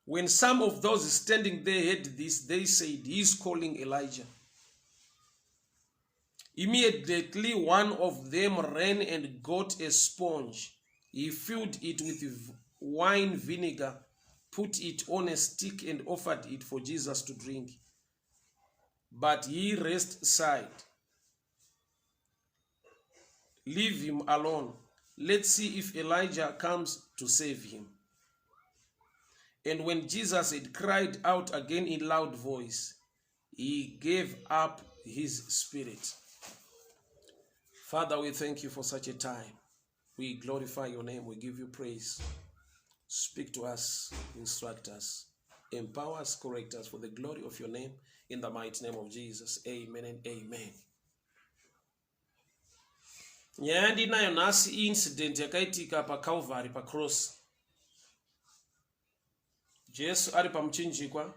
When some of those standing there heard this, they said, "He is calling Elijah." Immediately one of them ran and got a sponge. He filled it with wine vinegar, put it on a stick, and offered it for Jesus to drink. But he rest aside. "Leave him alone. Let's see if Elijah comes to save him." And when Jesus had cried out again in loud voice, he gave up his spirit. Father, we thank you for such a time. We glorify your name. We give you praise. Speak to us, instruct us, empower us, correct us for the glory of your name. In the mighty name of Jesus. Amen and amen. Nyaya yandinayo nhasi, incident yakaitika paCalvary, pacross. Jesu ari pamuchinjikwa.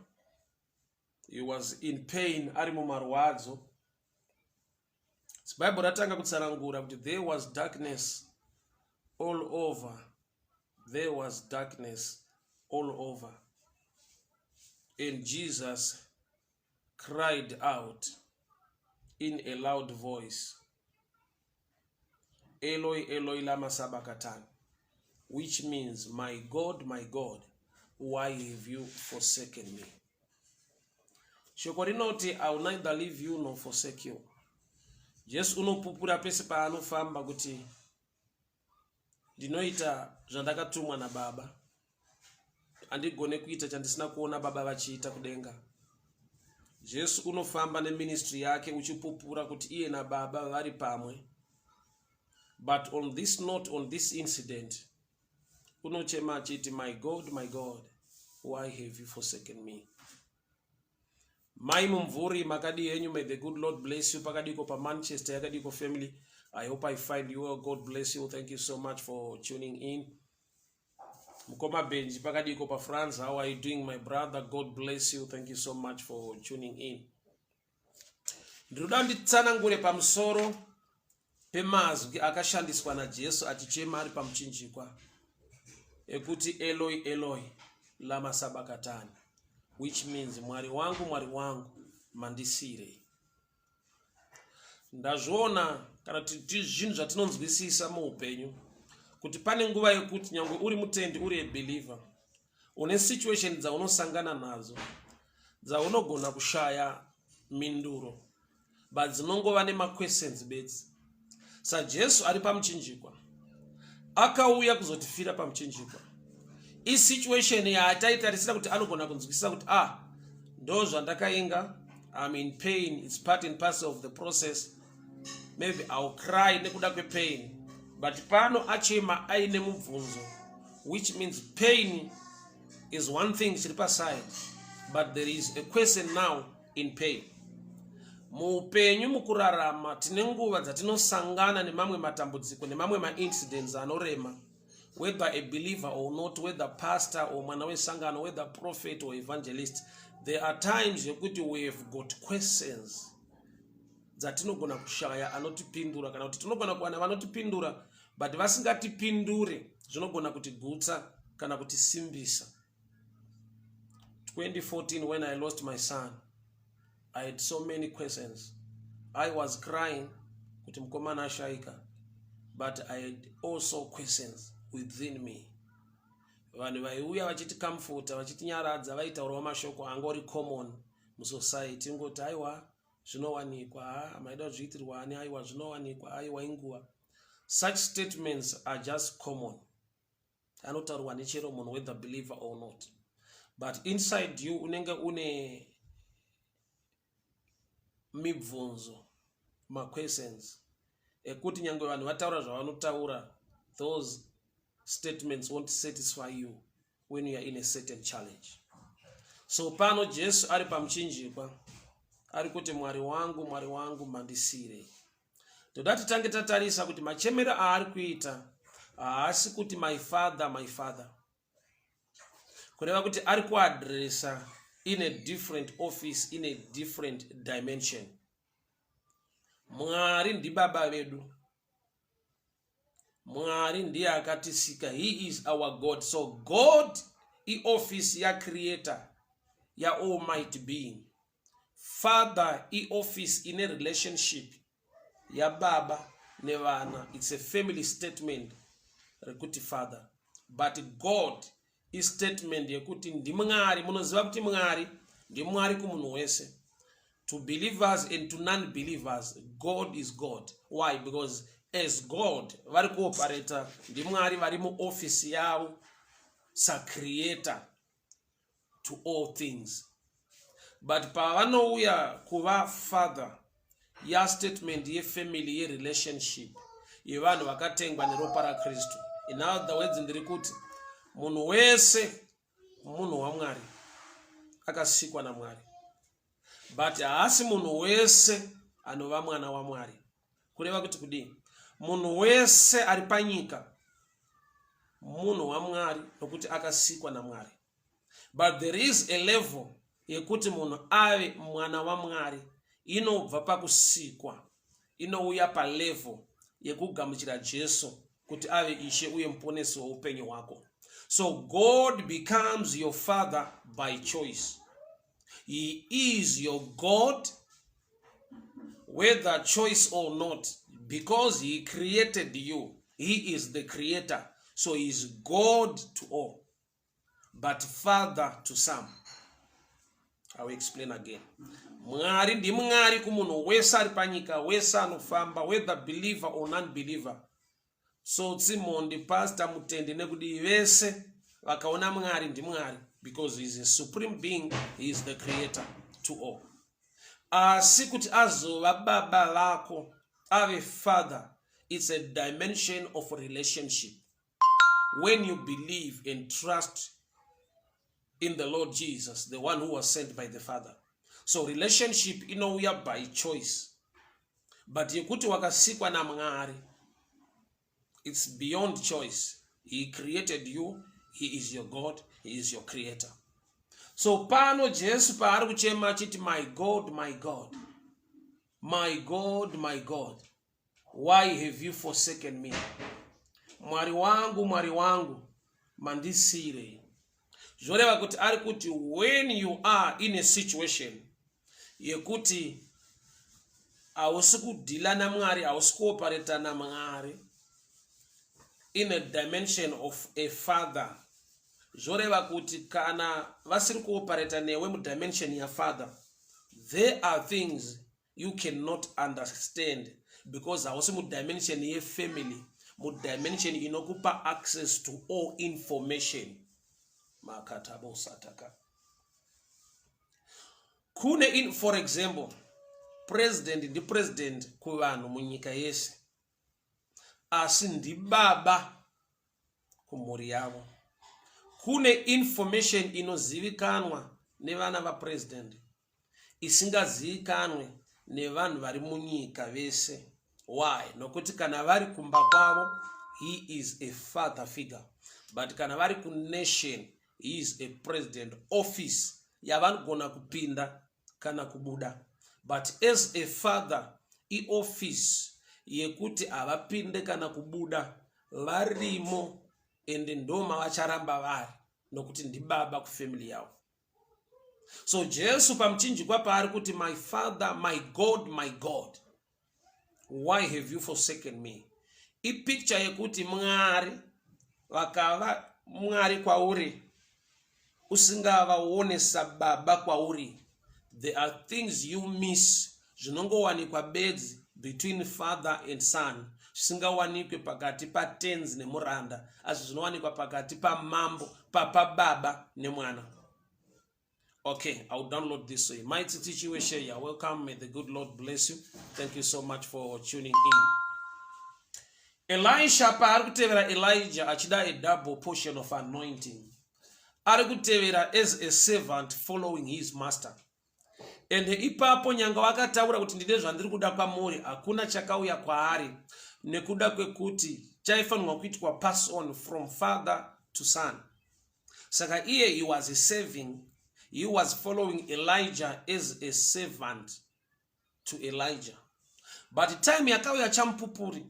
He was in pain, ari mumarwadzo. Bhaibheri ratanga kutsanangura kuti there was darkness all over. There was darkness all over, and Jesus cried out in a loud voice, "Eloi, Eloi, lama sabachthani," which means, "My God, my God, why have you forsaken me?" Shoko rinoti, "I will neither leave you nor forsake you." Jesu unopupura pese paanofamba kuti ndinoita zvandakatumwa nababa, handigone kuita chandisina kuona baba vachiita kudenga. Jesu unofamba neministry yake uchipupura kuti iye nababa vari pamwe. But on this note, on this incident, unochema achiti, "My God, my God, why have you forsaken me?" Mai Mumvuri, makadi henyu? May the good Lord bless you. Pakadiko paManchester? Yakadiko family? I hope I find you well. God bless you. Thank you so much for tuning in. Mukoma Benji, pakadiko paFrance? How are you doing, my brother? God bless you. Thank you so much for tuning in. Ndinoda nditsanangure pamusoro pemazwi akashandiswa naJesu achichema ari pamuchinjikwa ekuti, "Eloi, Eloi, lama sabachthani," which means, "Mwari wangu, Mwari wangu, mandisiyirei?" Ndazviona kana kuti zvinhu zvatinonzwisisa muupenyu kuti pane nguva yekuti nyange uri mutendi, uri a believer, une situation dzaunosangana nadzo dzaunogona kushaya mhinduro, but dzinongova nemaquestions bedzi. SaJesu ari pamuchinjikwa, akauya kuzotifira pamuchinjikwa, isituation yaataitarisira kuti anogona kunzwisisa kuti, ah, ndo zvandakainga, I'm in pain, it's part and parcel of the process, maybe I'll cry nekuda kwepain. But pano achema aine mubvunzo, which means pain is one thing chiri paside, but there is a question now in pain. Muupenyu, mukurarama, tine nguva dzatinosangana nemamwe matambudziko nemamwe maincidents anorema, whether a believer or not, whether pastor or mwana wesangano, whether prophet or evangelist. There are times yekuti we have got questions dzatinogona kushaya anotipindura, kana kuti tinogona kuwana vanotipindura, but vasingatipindure zvinogona kutigutsa kana kutisimbisa. 2014, when I lost my son, I had so many questions. I was crying kuti mukomana ashayika, but I had also questions within me. Vanhu vaiuya vachiticomforta, vachitinyaradza, vaitaurawo mashoko angori common musociety, ingoti, "Aiwa, zvinowanikwa. Ha, maida kuzviitirwa ani? Aiwa, zvinowanikwa. Aiwa, inguva." Such statements are just common, anotaurwa nechero munhu, whether believer or not. But inside you unenge une mibvunzo, maquestions ekuti nyange vanhu vataura zvavanotaura, those statements won't satisfy you when you are in a certain challenge. So pano Jesu ari pamuchinjikwa ari kuti, "Mwari wangu, Mwari wangu, mandisiyirei?" Toda titange tatarisa kuti machemero aari kuita haasi kuti, "My Father, my Father," kureva kuti ari kuaddressa in a different office, in a different dimension. Mwari ndibaba vedu. Mwari ndiye akatisika. He is our God. So God Ioffice yacreator, yaalmighty being. Father ioffice ine relationship yababa nevana. It's a family statement rekuti father, but God istatement yekuti ndimwari. Munoziva kuti Mwari ndimwari kumunhu wese, to believers and to non-believers, God is God. Why? Because as God vari kuoperata, ndimwari vari muofisi yavo sacreator to all things, but pavanouya kuva father, yastatement yefamily, yerelationship yevanhu vakatengwa neropa raKristu. In other words, ndiri kuti munhu wese munhu waMwari, akasikwa naMwari, but haasi munhu wese anova mwana waMwari. Kureva kuti kudii? Munhu wese ari panyika munhu waMwari nokuti akasikwa naMwari, but there is a level yekuti munhu ave mwana waMwari inobva pakusikwa, inouya palevel yekugamuchira Jesu kuti ave Ishe uye Muponesi weupenyu hwako. So God becomes your father by choice. He is your God whether choice or not, because he created you. He is the creator, so he is God to all but father to some. I will explain again. Mwari ndimwari kumunhu wese ari panyika, wese anofamba, whether believer or non-believer, tsotsi, mhondi, pastor, mutendi nekudii, vese vakaona Mwari ndimwari because he is a supreme being, he is the creator to all. Asi kuti azova baba vako, ave father, it's a dimension of relationship when you believe and trust in the Lord Jesus, the one who was sent by the Father. So relationship inouya by choice, but yekuti wakasikwa naMwari, it's beyond choice. He created you, he is your God, he is your creator. So pano Jesu paari kuchema achiti, "My God, my God, my God, my God, why have you forsaken me? Mwari wangu, Mwari wangu, mandisiyirei?" Zvoreva kuti ari kuti when you are in a situation yekuti hausi kudeala naMwari, hausi kuoperata naMwari in a dimension of a father, zvoreva kuti kana vasiri kuoperata newe mudimension yafather, there are things you cannot understand because hausi mudimension yefamily, mudimension inokupa access to all information. Makatabosataka kune in, for example, president ndipresident kuvanhu munyika yese, asi ndibaba kumhuri yavo. Kune information inozivikanwa nevana vapresident isingazivikanwe nevanhu vari munyika vese. Why? Nokuti kana vari kumba kwavo, he is a father figure, but kana vari kunation, he is a president, office yavanogona kupinda kana kubuda. But as a father, ioffice yekuti havapinde kana kubuda, varimo ende ndo mavacharamba vari nokuti ndibaba kufamily yavo. So Jesu pamuchinjikwa paari kuti, "My Father, my God, my God, why have you forsaken me?" ipicture yekuti Mwari vakava Mwari kwauri, usingavaonesa baba kwauri, there are things you miss zvinongowanikwa bedzi between father and son, zvisingawanikwe pakati patenzi nemuranda, asi zvinowanikwa pakati pamambo, papababa nemwana. Okay, I'll download this way. Mighty Tichiweshe, you're welcome. May the good Lord bless you. Thank you so much for tuning in. Elisha paari kutevera Elijah achida a double portion of anointing, ari kutevera as a servant following his master. Ende ipapo nyanga vakataura kuti, "Ndine zvandiri kuda kwamuri," hakuna chakauya kwaari nekuda kwekuti chaifanirwa kuitwa pass on from father to son. Saka iye he was serving, he was following Elijah as a servant to Elijah. But time yakauya chamupupuri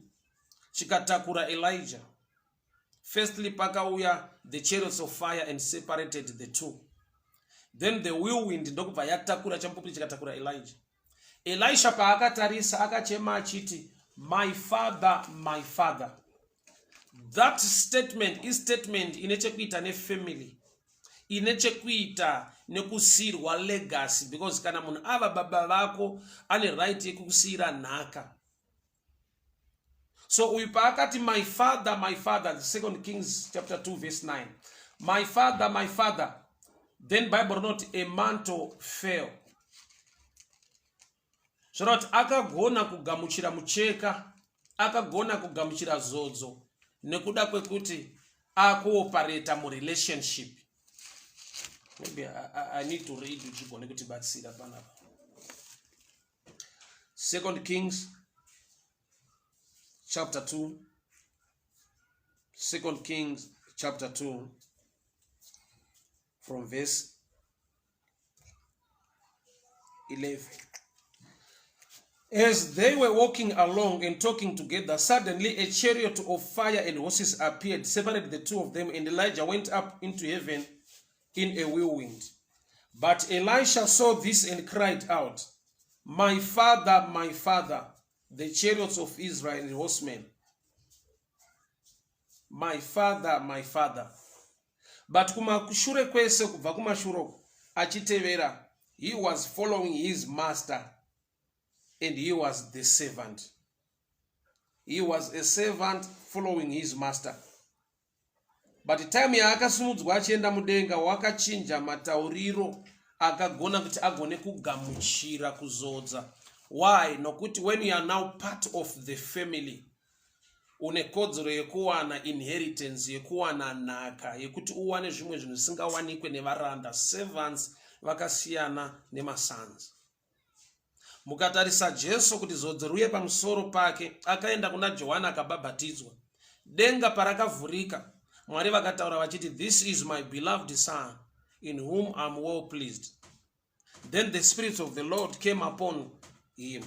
chikatakura Elijah. Firstly pakauya the chariots of fire and separated the two. Then the whirlwind ndokubva yatakura chamupupuri chikatakura Elijah. Elisha paakatarisa akachema achiti my father, my father. That statement istatement ine chekuita nefamily, ine chekuita nekusiyirwa legacy, because kana munhu ava baba vako ane right yekukusiyira nhaka. So uyu paakati my father, my father, the Second Kings chapter 2 verse 9, my father, my father, then Bible rinoti a mantle fell. Zvoreva kuti akagona kugamuchira mucheka, akagona kugamuchira zodzo nekuda kwekuti akuopareta murelationship. Maybe I need to read zvigone kutibatsira panapa. Second Kings chapter 2, Second Kings chapter 2 from verse 11. As they were walking along and talking together, suddenly a chariot of fire and horses appeared, separated the two of them, and Elijah went up into heaven in a whirlwind. But Elisha saw this and cried out, My father, my father, the chariots of Israel and horsemen. My father, my father. But kumashure kwese, kubva kumashure achitevera, he was following his master and he was the servant. He was a servant following his master. But time yaakasimudzwa achienda mudenga, wakachinja matauriro, akagona kuti agone kugamuchira kuzodza. Why? Nokuti when you are now part of the family, une kodzero yekuwana inheritance, yekuwana nhaka, yekuti uwane zvimwe zvinhu zvisingawanikwe nevaranda. Servants vakasiyana nemasons. Mukatarisa Jesu, kuti zodzo riuye pamusoro pake, akaenda kuna Johani akabhabhatidzwa. Denga parakavhurika, Mwari vakataura vachiti, "This is my beloved son in whom I'm well pleased." Then the Spirit of the Lord came upon him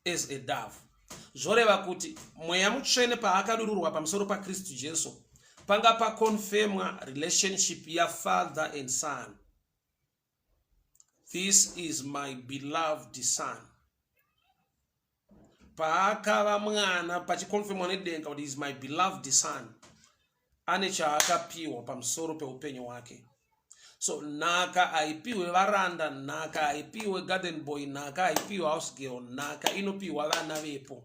as a dove. Zvoreva kuti Mweya Mutsvene paakadururwa pamusoro paKristu Jesu, panga paconfirmwa relationship yaFather and Son. "This is my beloved son." Paakava mwana, pachiconfirmwa nedenga kuti is my beloved son, ane chaakapiwa pamusoro peupenyu hwake. So nhaka haipiwe varanda, nhaka haipiwe garden boy, nhaka haipiwe house girl, nhaka inopiwa vana vepo.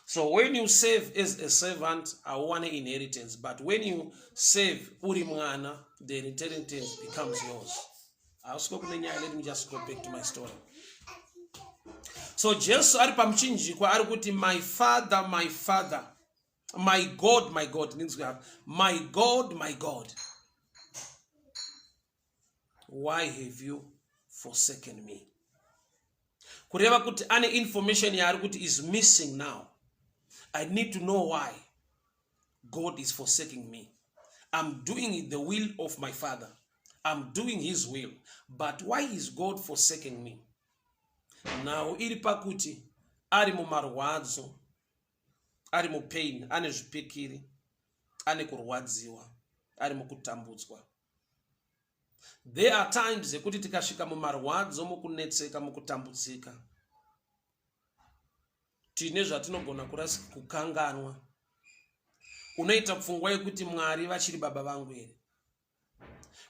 So when you serve as a servant, hauwane inheritance, but when you serve uri mwana, the inheritance becomes yours. Hausiko kune nyaya. Let me just go back to my story. So Jesu ari pamuchinjikwa ari kuti, "My father, my father, my God, my God," ndinzwi apa, "My God, my God, why have you forsaken me?" Kureva kuti ane information yaari kuti is missing. Now I need to know why God is forsaking me. I'm doing the will of my Father, I'm doing his will, but why is God forsaking me now? Iri pakuti ari mumarwadzo, ari mupain, ane zvipikiri, ane kurwadziwa, ari mukutambudzwa. There are times ekuti tikasvika mumarwadzo, mukunetseka, mukutambudzika, tine zvatinogona kukanganwa. Unoita pfungwa yekuti, "Mwari vachiri baba vangu here?"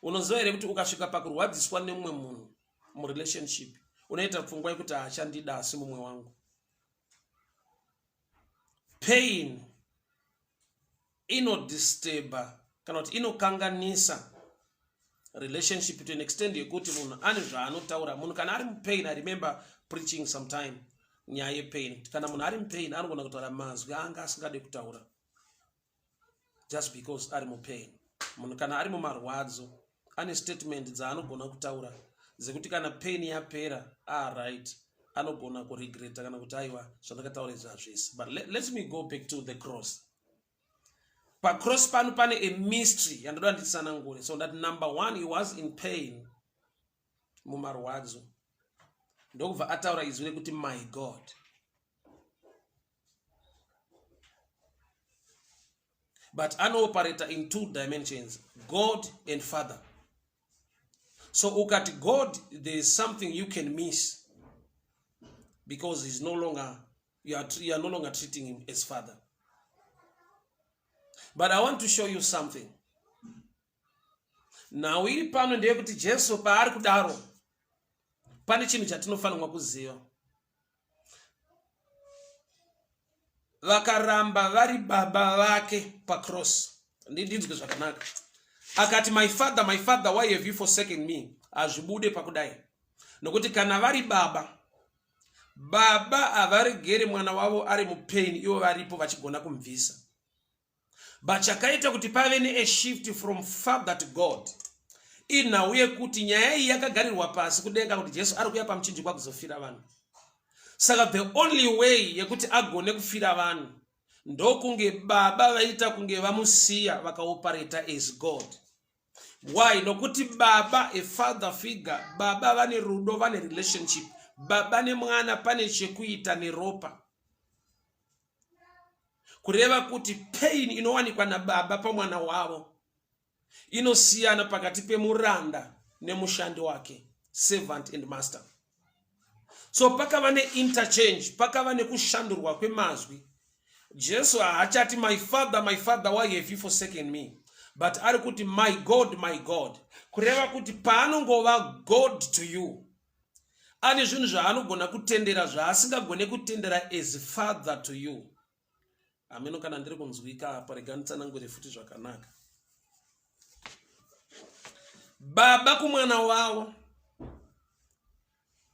Unoziva here kuti ukasvika pakurwadziswa nemumwe munhu murelationship, unoita pfungwa yekuti, "Haachandida asi mumwe wangu"? Pain inodisturba kana kuti inokanganisa relationship to an extent yekuti munhu ane zvaanotaura. Munhu kana ari mupain, I remember preaching sometime nyaya yepain, kana munhu ari mupain anogona kutaura mazwi anga asingade kutaura just because ari mupain. Munhu kana ari mumarwadzo ane statement dzaanogona kutaura dzekuti kana pain yapera, alright, anogona kuregreta kana kuti, "Aiwa, zvandakataura izvi hazvisi." But let me go back to the cross. Pacross pano pane a mystery yandoda nditsanangure. So that number one, he was in pain, mumarwadzo, ndokubva ataura izwi rekuti, "My God." But anooperata in two dimensions, God and Father. So ukati God, there is something you can miss because he's no longer, you are no longer treating him as Father. But I want to show you something. Nhau iri pano ndeyekuti Jesu paari kudaro pane chinhu chatinofanirwa kuziva. Vakaramba vari baba vake pacross. Ndinzwe zvakanaka. Akati, my father, my father, why have you forsaken me? Hazvibude pakudai. Nokuti kana vari baba, baba havaregere mwana wavo ari mupain ivo varipo vachigona kumubvisa. But chakaita kuti pave ne a shift from father to God inhau yekuti nyaya iyi yakagarirwa pasi kudenga kuti Jesu ari kuya pamuchinjikwa kuzofira vanhu. Saka the only way yekuti agone kufira vanhu ndokunge baba vaita kunge vamusiya vakaopareta as God. Why? Nokuti baba, a father figure, baba vane rudo, vane relationship. Baba nemwana pane chekuita neropa. Kureva kuti pain inowanikwa nababa pamwana wavo inosiyana pakati pemuranda nemushandi wake, servant and master. So pakava neinterchange, pakava nekushandurwa kwemazwi. Jesu haachati my father, my father, why have you forsaken me, but ari kuti my God, my God. Kureva kuti paanongova God to you, ane zvinhu zvaanogona kutendera zvaasingagone kutendera as father to you. Hameno kana ndiri kunzwika apa, rega nditsanangure futi zvakanaka. Baba kumwana wavo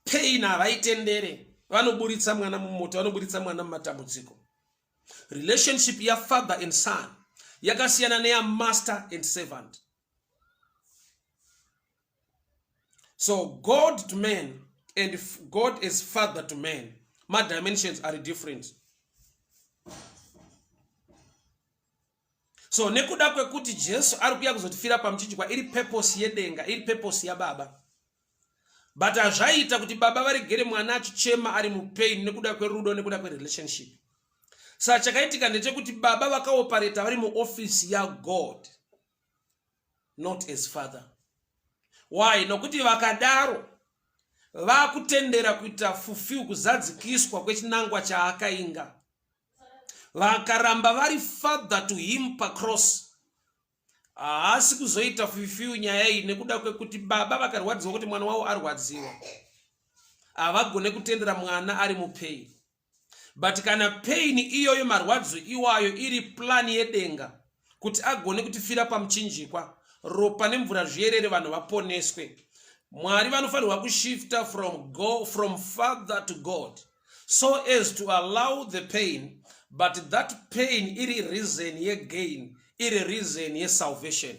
pain havaitendere, vanoburitsa mwana mumoto, vanoburitsa mwana mumatambudziko. Relationship yafather and son yakasiyana neyamaster and servant. So God to man and God as father to man, my dimensions are different. So nekuda kwekuti Jesu ari kuya kuzotifira pamuchinjikwa, iri purpose yedenga, iri purpose yababa. But hazvaiita kuti baba varegere mwana achichema ari mupain nekuda kwerudo, nekuda kwerelationship. Saka chakaitika ndechekuti baba vakaopareta vari muofisi yaGod, not as father. Why? Nokuti vakadaro vakutendera kuita fulfill, kuzadzikiswa kwechinangwa chaakainga. Vakaramba vari father to him pacross, haasi kuzoita fulfill nyaya iyi nekuda kwekuti baba vakarwadziwa kuti mwana wavo arwadziwa. Havagone kutendera mwana ari mupain. But kana pain iyoyo, marwadzo iwayo, iri plan yedenga kuti agone kutifira pamuchinjikwa, ropa nemvura zviyerere, vanhu vaponeswe, Mwari vanofanirwa kushifta from father to God so as to allow the pain, but that pain iri reason yegain, iri reason yesalvation.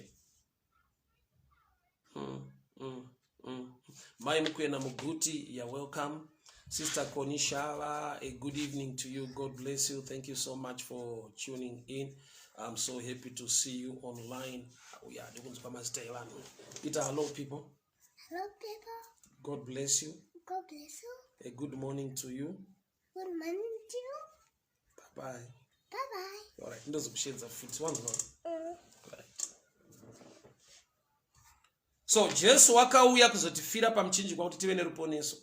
Mai Mukwena Muguti, you're welcome. Sister Konishava, a good evening to you. God bless you. Thank you so much for tuning in. I'm so happy to see you online. Oh, yeah, ndikunzwa mazita evanhu. Ita hello people. Hello people. God bless you. God bless you. A good morning to you. Good morning to you. Bye bye. Bye bye. All right, ndozokushedza futi wanzwa. Right. So Jesu wakauya kuzotifira pamuchinjikwa kuti tive neruponeso.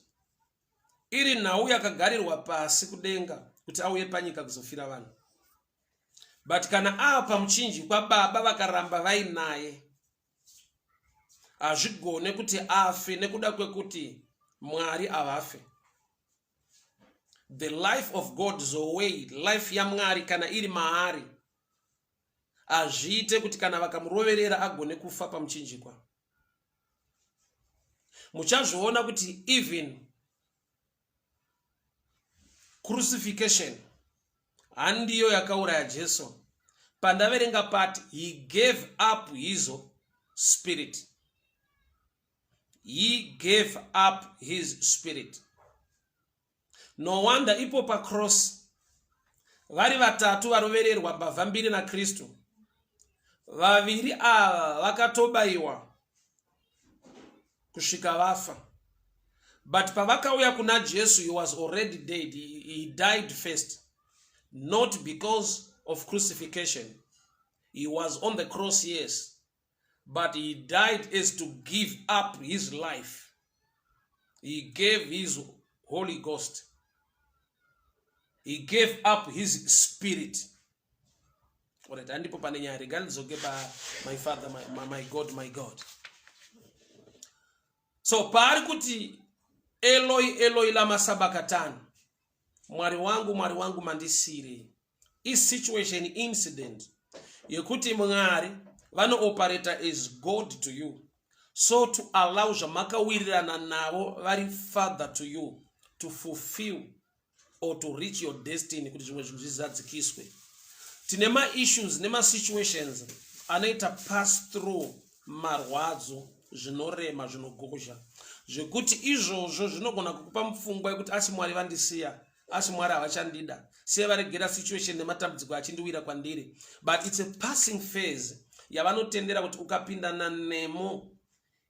Iri nhau yakagarirwa pasi kudenga kuti auye panyika kuzofira vanhu. But kana ava pamuchinjikwa, baba vakaramba vainaye, hazvigone kuti afe nekuda kwekuti Mwari avafe. The life of God, Zoe, life yaMwari kana iri maari, hazviite kuti kana vakamuroverera agone kufa pamuchinjikwa. Muchazviona kuti even crucifixion handiyo yakauraya Jesu. Pandaverenga pati he gave up his spirit. He gave up his spirit. No wonder ipo pacross vari vatatu varovererwa, mbavha mbiri naKristu. Vaviri ava vakatobayiwa kusvika vafa, but pavakauya kuna Jesu, he was already dead. He died first, not because of crucifixion. He was on the cross, yes, but he died as to give up his life. He gave his Holy Ghost. He gave up his spirit. Alright, andipo pane nyaya rega ndidzoke pa my father, my God, my God. So paari kuti Eloi, Eloi lama sabakatani, Mwari wangu, Mwari wangu mandisirei. Isituation incident yekuti Mwari vanooperata as God to you, so to allow zvamakawirirana navo vari father to you to fulfill or to reach your destiny, kuti zvimwe zvinhu zvizadzikiswe. Tine maissues nemasituations anoita pass through marwadzo, zvinorema, zvinogozha, zvekuti izvozvo zvinogona kukupa mupfungwa yekuti asi Mwari vandisiya, asi Mwari havachandida, siya varegera situation nematambudziko achindiwira kwandiri. But it's a passing phase yavanotendera kuti ukapindana nemo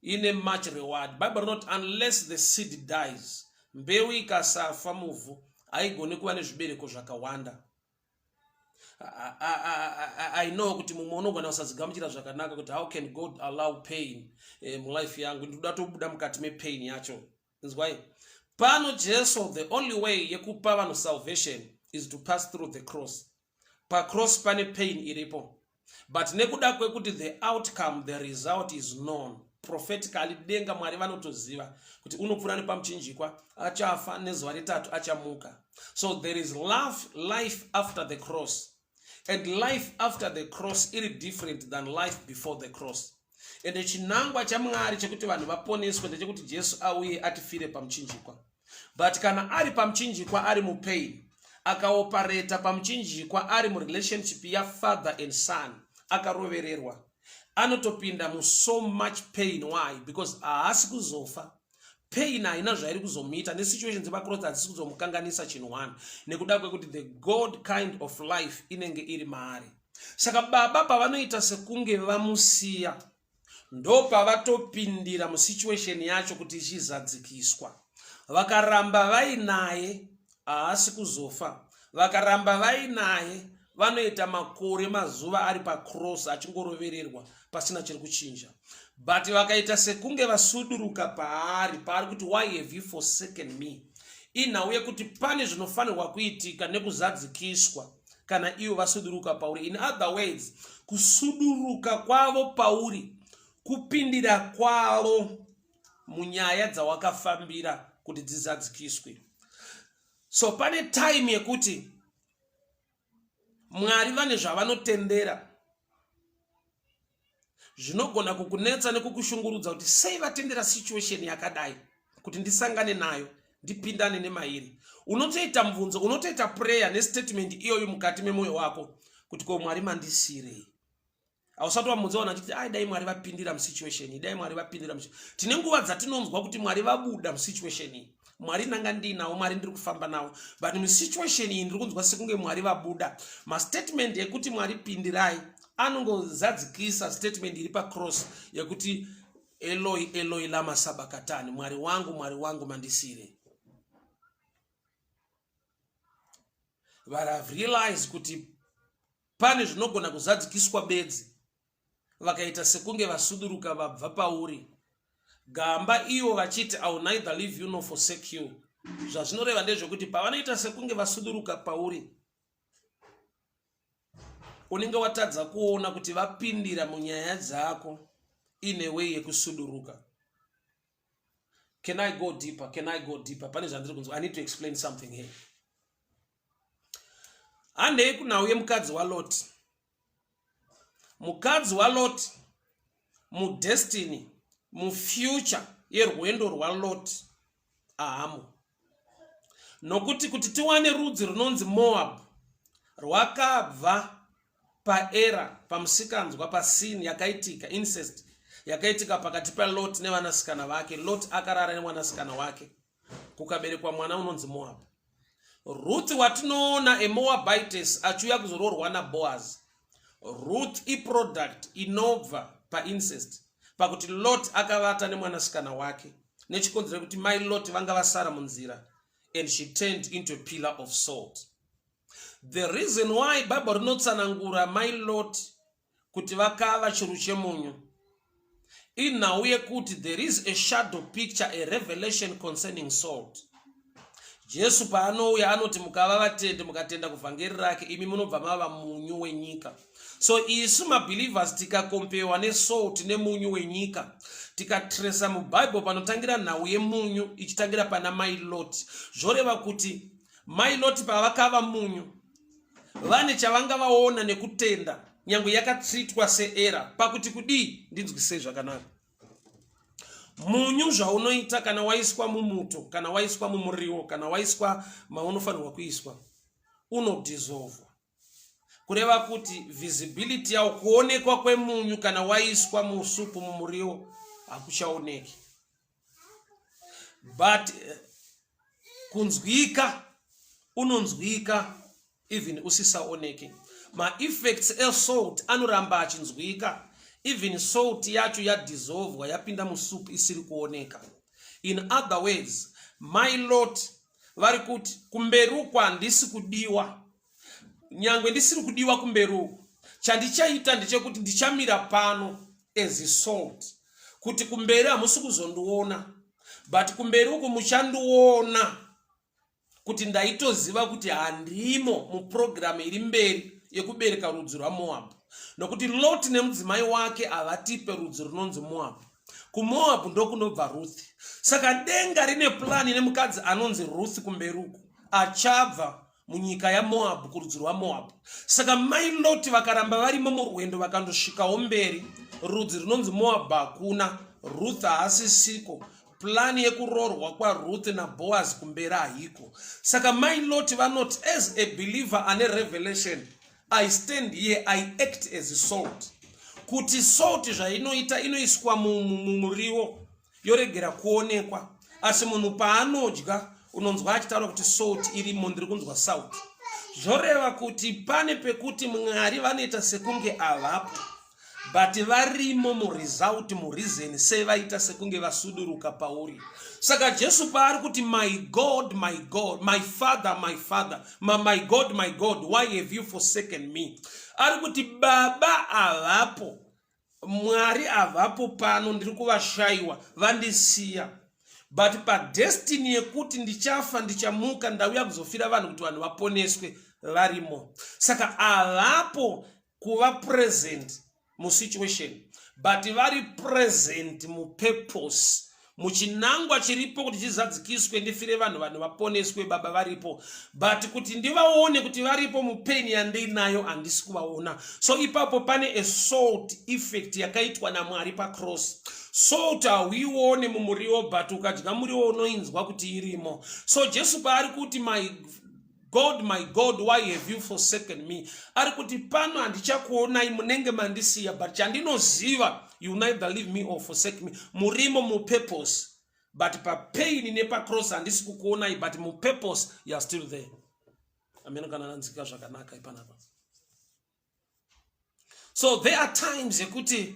ine much reward. Bible rinoti unless the seed dies, mbeu ikasafa muvhu haigoni kuva nezvibereko zvakawanda. I know kuti mumwe unogona kusazigamuchira zvakanaka kuti how can God allow pain mulife yangu, ndinoda tobuda mukati mepain yacho. Inzwai pano, Jesu, the only way yekupa vanhu salvation is to pass through the cross. Pacross pane pain iripo, but nekuda kwekuti the outcome, the result is known prophetically, denga Mwari vanotoziva kuti unopfuura nepamuchinjikwa, achafa, nezuva retatu achamuka. So there is love, life after the cross, and life after the cross iri different than life before the cross. Ende chinangwa chaMwari chekuti vanhu vaponeswe ndechekuti Jesu auye atifire pamuchinjikwa. But kana ari pamuchinjikwa, ari mupain, akaopareta pamuchinjikwa, ari murelationship yafather and son, akarovererwa, anotopinda muso much pain. Why? Because haasi kuzofa. Pain haina zvairi kuzomuita, nesituation dzepacross hadzisi kuzomukanganisa chinhu one, nekuda kwekuti the God kind of life inenge iri maari. Saka baba pavanoita sekunge vamusiya, ndo pavatopindira musituation yacho kuti ichizadzikiswa. Vakaramba vainaye, haasi kuzofa. Vakaramba vainaye, vanoita makore, mazuva ari pacross achingorovererwa pasina chiri kuchinja. But vakaita sekunge vasuduruka paari, paari kuti, "Why have you forsaken me?" inhau yekuti pane zvinofanirwa kuitika nekuzadzikiswa kana ivo vasuduruka pauri. In other words, kusuduruka kwavo pauri kupindira kwavo munyaya dzawakafambira kuti dzizadzikiswe. So pane time yekuti Mwari vane zvavanotendera zvinogona kukunetsa nekukushungurudza kuti sei vatendera situation yakadai kuti ndisangane nayo, ndipindane nemairi. Unotoita mubvunzo, unotoita prayer nestatement iyoyo mukati memwoyo wako kuti ko Mwari mandisirei? Hausati wamudza vanhu achiti ai, dai Mwari vapindira musituation iyi, dai Mwari vapindira. Tine nguva dzatinonzwa kuti Mwari vabuda musituation iyi. Mwari ndanga ndiinawo, Mwari ndiri kufamba nawo, but musituation iyi ndiri kunzwa sekunge Mwari vabuda. Mastatement ekuti Mwari pindirai anongozadzikisa statement iri pacross yekuti Eloi, Eloi lama sabakatani, Mwari wangu, Mwari wangu mandisire. But I've realized kuti pane zvinogona kuzadzikiswa bedzi vakaita sekunge vasuduruka vabva pauri. Gamba ivo vachiti, "I will neither leave you nor forsake you." Zvazvinoreva ndezvekuti pavanoita sekunge vasuduruka pauri, unenge watadza kuona kuti vapindira munyaya dzako in a way yekusuduruka. Can I go deeper? Can I go deeper? Pane zvandiri kunzwa. I need to explain something here. Handei kunhau yemukadzi waLoti. Mukadzi waLoti, mudestiny, mufuture yerwendo rwaLoti ahamo, nokuti kuti tiwane rudzi runonzi Moab rwakabva paera pamusikanzwa, pasini yakaitika, incest yakaitika pakati paLot nevanasikana vake. Lot akarara nemwanasikana wake, kukaberekwa mwana unonzi Moab. Ruth watinoona, aMoabitess achiuya kuzoroorwa naBoaz, Ruth iproduct inobva paincest, pakuti Lot akavata nemwanasikana wake nechikonzero kuti mai Lot vanga vasara munzira, and she turned into a pillar of salt. The reason why Bible rinotsanangura mai Lot kuti vakava chiru chemunyu inhau yekuti there is a shadow picture, a revelation concerning salt. Jesu paanouya anoti mukava vatendi mukatenda kuvhangeri rake imi munobva mava munyu wenyika. So isu mabelievers tikakompewa nesalt nemunyu wenyika tikatresa mubible panotangira nhau yemunyu ichitangira pana mai Lot, zvoreva kuti mai Lot pavakava munyu vane chavanga vaona nekutenda nyange yakatritwa seera pakuti kudii ndinzwisei zvakanaka. Munyu zvaunoita kana waiswa mumuto kana waiswa mumuriwo kana waiswa maunofanirwa kuiswa unodissolvwa, kureva kuti visibility yawo kuonekwa kwemunyu kana waiswa musupu mumuriwo hakuchaoneki, but kunzwika unonzwika even usisaoneki. Maeffects esalt anoramba achinzwika even salt yacho yadissolvwa yapinda musupu isiri kuoneka. In other words, my Lot vari kuti kumberi uku handisi kudiwa, nyangwe ndisiri kudiwa kumberi uku, chandichaita ndechekuti ndichamira pano as salt, kuti kumberi hamusi kuzondiona, but kumberi uku muchandiona kuti ndaitoziva kuti handimo mupurogiramu iri mberi yekubereka rudzi rwaMoabhu, nokuti Lot nemudzimai wake havatipe rudzi runonzi Moabhu. KuMoabhu ndokunobva Ruth. Saka denga rine plani nemukadzi anonzi Ruth kumberi uku achabva munyika yaMoabhu kurudzi rwaMoabhu. Saka mai Lot vakaramba varimo murwendo vakandosvikawo mberi, rudzi runonzi Moabhu hakuna, Ruth haasisiko, plani yekuroorwa kwaRuth naBoaz kumberi haiko. Saka mai Lot vanoti as a believer ane revelation, I stand here, I act as salt. Kuti salt zvainoita inoiswa mumuriwo yoregera kuonekwa, asi munhu paanodya unonzwa achitaura kuti salt irimo, ndiri kunzwa salt. Zvoreva kuti pane pekuti Mwari vanoita sekunge avapo, but varimo muresult, mureason sei vaita sekunge vasuduruka pauri. Saka Jesu paari kuti my God, my God, my father, my father, my God, my God, why have you forsaken me, ari kuti baba avapo, Mwari avapo pano, ndiri kuvashayiwa, vandisiya, but padestiny yekuti ndichafa ndichamuka, ndauya kuzofira vanhu kuti vanhu vaponeswe, varimo. Saka avapo kuva present musituation, but vari present mupurpose, muchinangwa chiripo kuti chizadzikiswe, ndifire vanhu, vanhu vaponeswe, baba varipo, but kuti ndivaone kuti varipo mupain yandiinayo handisi kuvaona. So ipapo pane a salt effect yakaitwa naMwari pacross. Salt hauione mumuriwo, but ukadya muriwo unoinzwa kuti irimo. So Jesu paari kuti my God, my God, why have you forsaken me, ari kuti pano handichakuonai, munenge mandisiya, but chandinoziva, you neither leave me or forsake me, murimo mupurpose, but papain nepacross handisi kukuonai, but mupurpose you are still there. Ameno kana nanzika zvakanaka ipanapa. So there are times yekuti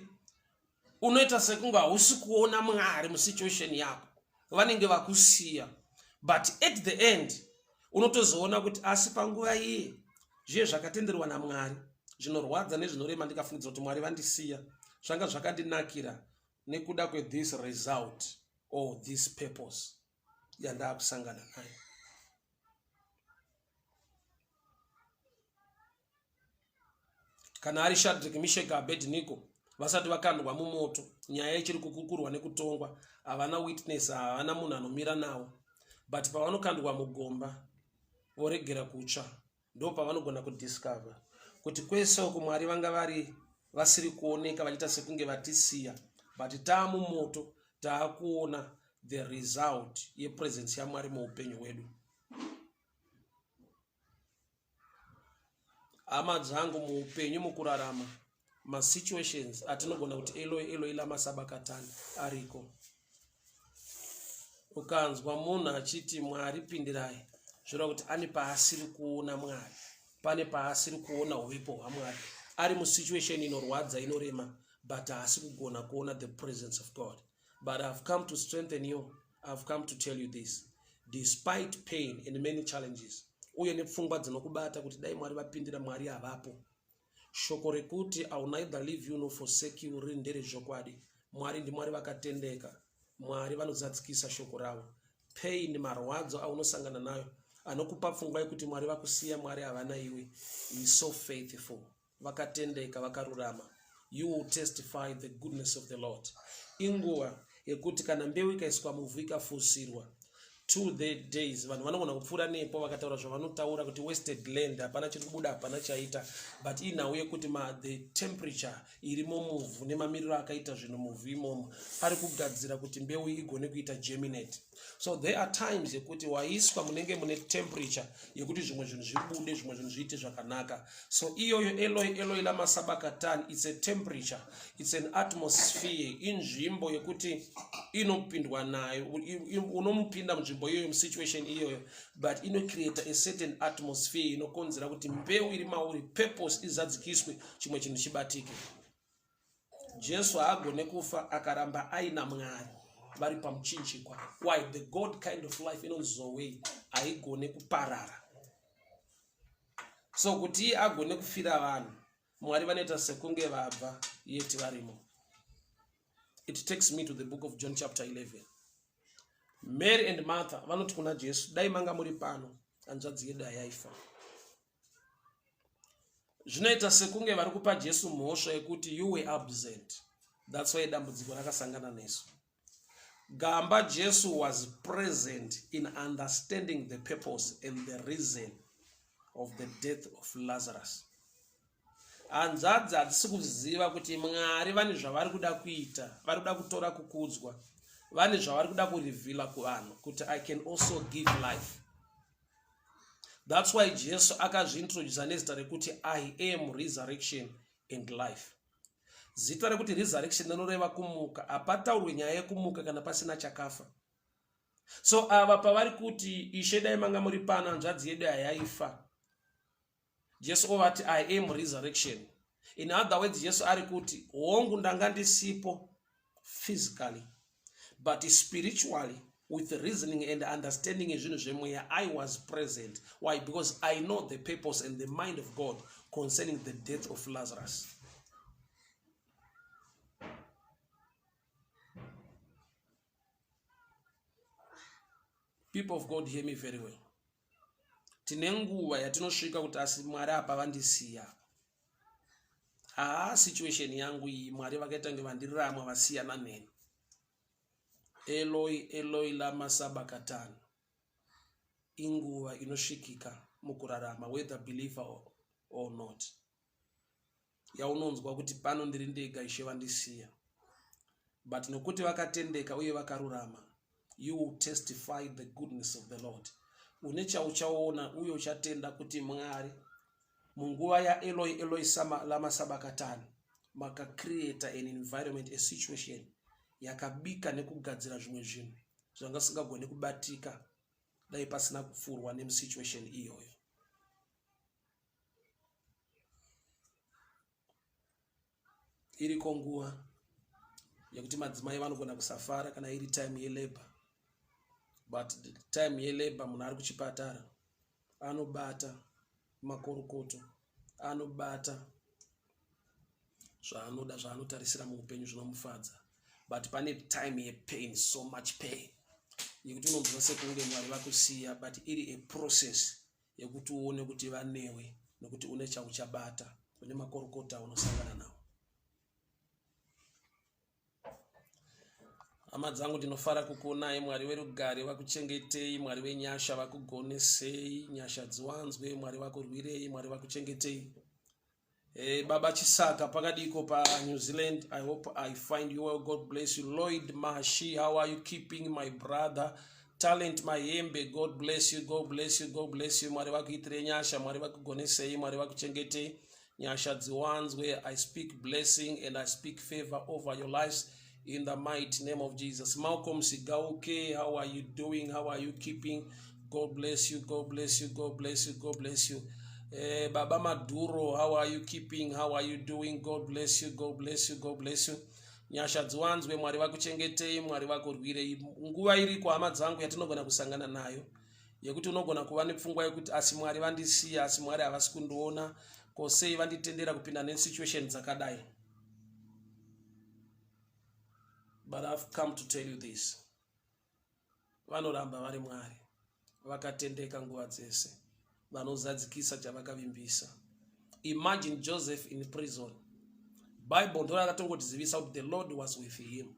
unoita sekunge hausi kuona Mwari musituation yako, vanenge vakusiya, but at the end unotozoona kuti asi panguva iye zviye zvakatenderwa naMwari zvinorwadza nezvinorema, ndikafungidzira kuti Mwari vandisiya, zvanga zvakandinakira nekuda kwethis result or this purpose yandakusangana nayo. Kana ari Shadrik, Mishek, Abednego vasati vakandwa mumoto, nyaya ichiri kukukurwa nekutongwa, havana witness, havana munhu anomira nawo, but pavanokandwa mugomba voregera kutsva, ndo pavanogona kudiscover kuti kwese uku Mwari vanga vari vasiri kuoneka, vachiita sekunge vatisiya, but taamumoto taakuona the result yepresence yaMwari muupenyu hwedu. Hama dzangu, muupenyu mukurarama masituations atinogona kuti Eloi, Eloi, lama sabakatani ariko. Ukanzwa munhu achiti Mwari pindirai, zvoreva kuti ane paasiri kuona Mwari, pane paasiri kuona uvepo hwaMwari. Ari musituation inorwadza inorema, but haasi kugona kuona the presence of God. But I've come to strengthen you, I've come to tell you this: despite pain and many challenges uye nepfungwa dzinokubata kuti dai Mwari vapindira, Mwari havapo. Shoko rekuti I will neither leave you nor forsake you riri nderezvokwadi. Mwari ndiMwari vakatendeka. Mwari vanozadzikisa shoko ravo. Pain, marwadzo aunosangana nayo anokupa pfungwa yekuti Mwari vakusiya, Mwari havana iwe. He is so faithful. Vakatendeka, vakarurama. You will testify the goodness of the Lord. Inguva yekuti kana mbeu ikaiswa muvhu ikafusirwa, to the days vanhu vanogona kupfuura nepo vakataura zvavanotaura kuti wasted land hapana chiri kubuda hapana chaita but inhau yekuti ma the temperature irimo muvhu nemamiriro akaita zvinhu muvhu imomo pari kugadzira kuti mbeu igone kuita germinate so there are times yekuti waiswa munenge mune temperature yekuti zvimwe zvinhu zvibude zvimwe zvinhu zviite zvakanaka so iyoyo eloi eloi lamasabakatani its a temperature its an atmosphere inzvimbo yekuti inopindwa nayo unomupinda munzvimbo iyoyo musituation iyoyo but inocreata a certain atmosphere inokonzera kuti mbeu iri mauri purpose izadzikiswe chimwe chinhu chibatike Jesu haagone kufa akaramba aina Mwari vari pamuchinjikwa. Why? The God kind of life inonzi Zoe haigone kuparara. So kuti iye agone kufira vanhu, Mwari vanoita sekunge vabva yeti varimo. It takes me to the book of John chapter 11. Mary and Martha vanoti kuna Jesu, dai manga muri pano, hanzvadzi yedu hayaifa. Zvinoita sekunge vari kupa Jesu mhosva yekuti you were absent. That's why dambudziko rakasangana nesu. Gamba Jesu was present in understanding the purpose and the reason of the death of Lazarus. Hanzvadzi hadzisi kuziva kuti Mwari vane zvavari kuda kuita, vari kuda kutora kukudzwa, vane zvavari kuda kurivhila kuvanhu kuti I can also give life. That's why Jesu akazviintrodusa nezita rekuti I am resurrection and life. Zita rekuti resurrection rinoreva kumuka. Hapataurwe nyaya yekumuka kana pasina chakafa. So ava pavari kuti Ishe dai manga muri pano hanzvadzi yedu hayaifa. Jesu ovati I am resurrection. In other words, Jesu ari kuti hongu ndanga ndisipo physically but spiritually with reasoning and understanding yezvinhu zvemweya I was present. Why? Because I know the purpose and the mind of God concerning the death of Lazarus. People of God, hear me very well. Tine nguva yatinosvika kuti asi Mwari apa vandisiya. Haa situation yangu iyi Mwari vakaita kunge vandiramwa vasiyana neni. Eloi Eloi lama sabakatani. Inguva inosvikika mukurarama whether believer or not. Yaunonzwa kuti pano ndiri ndega Ishe vandisiya. But nokuti vakatendeka uye vakarurama, you will testify the goodness of the Lord. Une chauchaona uye uchatenda kuti Mwari munguva yaEloi Eloi sama, lama sabakatani makacreata an environment, a situation yakabika nekugadzira zvimwe zvinhu zvanga singagone kubatika dai pasina kupfuurwa nemusituation iyoyo. Iriko nguva yekuti madzimai vanogona kusafara kana iri time yelabor, but the time yelabor munhu ari kuchipatara anobata makorokoto, anobata zvaanoda zvaanotarisira muupenyu zvinomufadza, but pane time yepain, so much pain yekuti unonzwa sekunge Mwari vakusiya, but iri a process yekuti uone kuti vanewe nekuti une chauchabata, une makorokota aunosangana nawo. Hama dzangu, ndinofara kukuonai. Mwari werugare vakuchengetei, Mwari wenyasha vakugonesei, nyasha dziwanzwe, Mwari vakurwirei, Mwari vakuchengetei. Hey, eh, Baba Chisaka pakadiko pa New Zealand. I hope I find you well. God bless you. Lloyd Mashi, how are you keeping my brother? Talent Mayembe, God bless you, God bless you, God bless you. Mwari vakuitire nyasha, Mwari vakugonesei, Mwari vakuchengetei. Nyasha dziwanzwe. I speak blessing and I speak favor over your lives in the mighty name of Jesus. Malcolm Sigauke, how are you doing? How are you keeping? God bless you, God bless you, God bless you, God bless you. Eh, Baba Maduro, how are you keeping? How are you doing? God bless you, God bless you, God bless you. Nyasha dziwanzwe, Mwari vakuchengetei, Mwari vakurwirei. Nguva iriko hama dzangu yatinogona kusangana nayo yekuti unogona kuva nepfungwa yekuti asi Mwari vandisiya, asi Mwari havasi kundiona. Ko sei vanditendera kupinda nesituation dzakadai? But I've come to tell you this. Vanoramba vari Mwari vakatendeka nguva dzese, vanozadzikisa chavakavimbisa. Imagine Joseph in prison. Bible ndo rakatongotizivisa kuti the Lord was with him.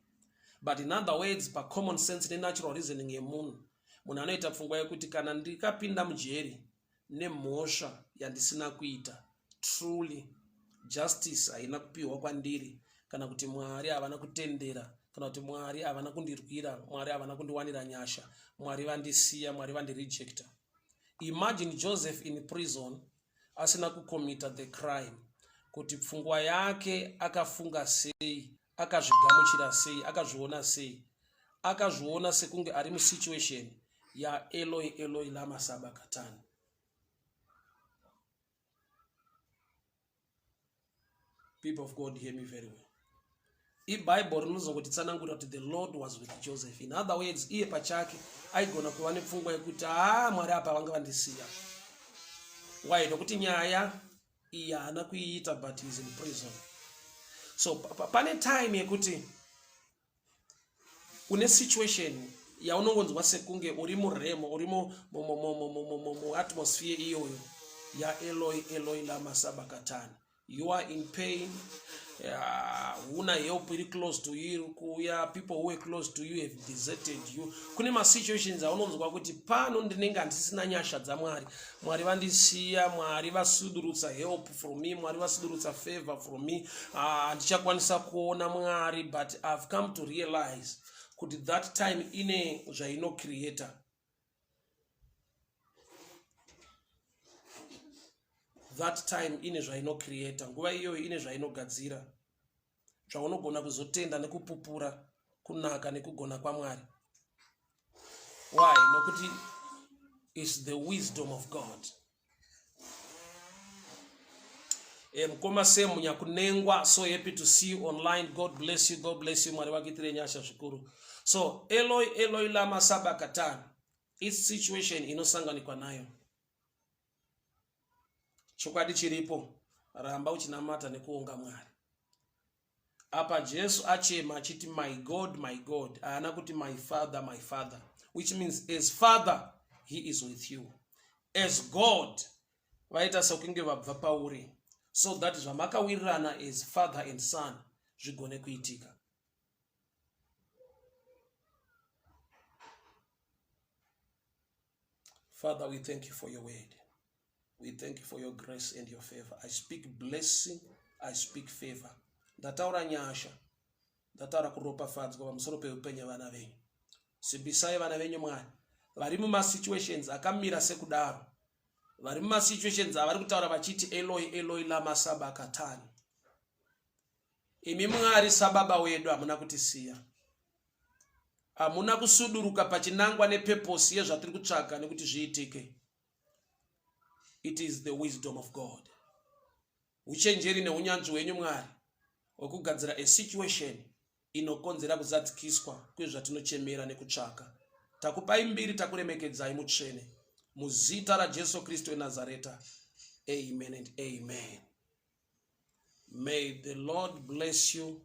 But in other words, pacommon sense nenatural reasoning yemunhu, munhu anoita pfungwa yekuti kana ndikapinda mujeri nemhosva yandisina kuita, truly justice haina kupiwa kwandiri, kana kuti Mwari havana kutendera, kana kuti Mwari havana kundirwira, Mwari havana kundiwanira nyasha, Mwari vandisiya, Mwari vandirejecta. Imagine Joseph in prison asina kucommitta the crime, kuti pfungwa yake akafunga sei, akazvigamuchira sei, akazviona sei. Akazviona sekunge ari musituation yaEloi Eloi lama sabakatani. People of God, hear me very well. Ibible rinozongotitsanangurira kuti the Lord was with Joseph. In other words, iye pachake aigona kuva nepfungwa yekuti haa, Mwari apa vanga vandisiya. Why? Nokuti nyaya iyi haana kuiita, but is in prison. So pane time yekuti une situation yaunongonzwa sekunge uri muremo, uri muatmosphere iyoyo yaEloi Eloi lama sabakatani. You are in pain, huna help iri close to you iri kuuya. People who were close to you have deserted you. Kune masituations aunonzwa kuti pano ndinenge handisina nyasha dzaMwari, Mwari vandisiya, Mwari vasudurutsa help from me, Mwari vasudurutsa favor from me, handichakwanisa kuona Mwari. But I've come to realize kuti that time ine zvainocreata. That time ine zvainocreata, nguva iyoyo ine zvainogadzira, zvaunogona kuzotenda nekupupura kunaka nekugona kwaMwari. Why? Nokuti is the wisdom of God. Mukoma Sam Nyakunengwa, so happy to see you online. God bless you, God bless you. Mwari vakuitire nyasha zvikuru. So Eloi Eloi lama sabakatani, its situation inosanganikwa nayo. Chokwadi chiripo, ramba uchinamata nekuonga Mwari. Apa Jesu achema achiti my God, my God, haana kuti my father, my father, which means as father he is with you, as God vaita sekunge vabva pauri, so that zvamakawirirana as father and son zvigone kuitika. Father, we thank you for your word. We thank you for your grace and your favor. I speak blessing, I speak favor. Ndataura nyasha, ndataura kuropafadzwa pamusoro peupenyu vana venyu. Simbisai vana venyu Mwari vari mumasituations akamira sekudaro, vari mumasituations avari kutaura vachiti Eloi Eloi lama sabakatani. Imi Mwari sababa wedu hamuna kutisiya, hamuna kusuduruka pachinangwa nepeposi yezvatiri kutsvaga nekuti zviitike. It is the wisdom of God, uchenjeri neunyanzvi hwenyu Mwari hwekugadzira a situation inokonzera kuzadzikiswa kwezvatinochemera nekutsvaka. Takupai mbiri, takuremekedzai mutsvene, muzita raJesu Kristu weNazareta. Amen and amen. May the Lord bless you.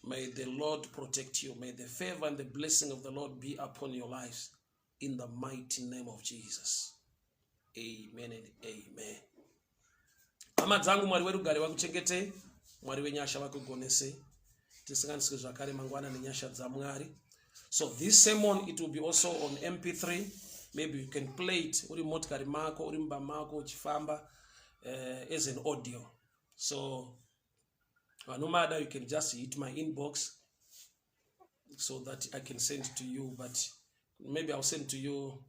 May the Lord protect you. May the favor and the blessing of the Lord be upon your lives in the mighty name of Jesus. Amen and amen. Hama dzangu, Mwari werugare vakuchengetei, Mwari wenyasha vakugonesei. Tisanganiswe zvakare mangwana nenyasha dzaMwari. So this sermon, it will be also on MP3. Maybe you can play it uri motikari mako, uri mumba mako uchifamba, as an audio. So vanomada, you can just hit my inbox so that I can send to you, but maybe I'll send to you.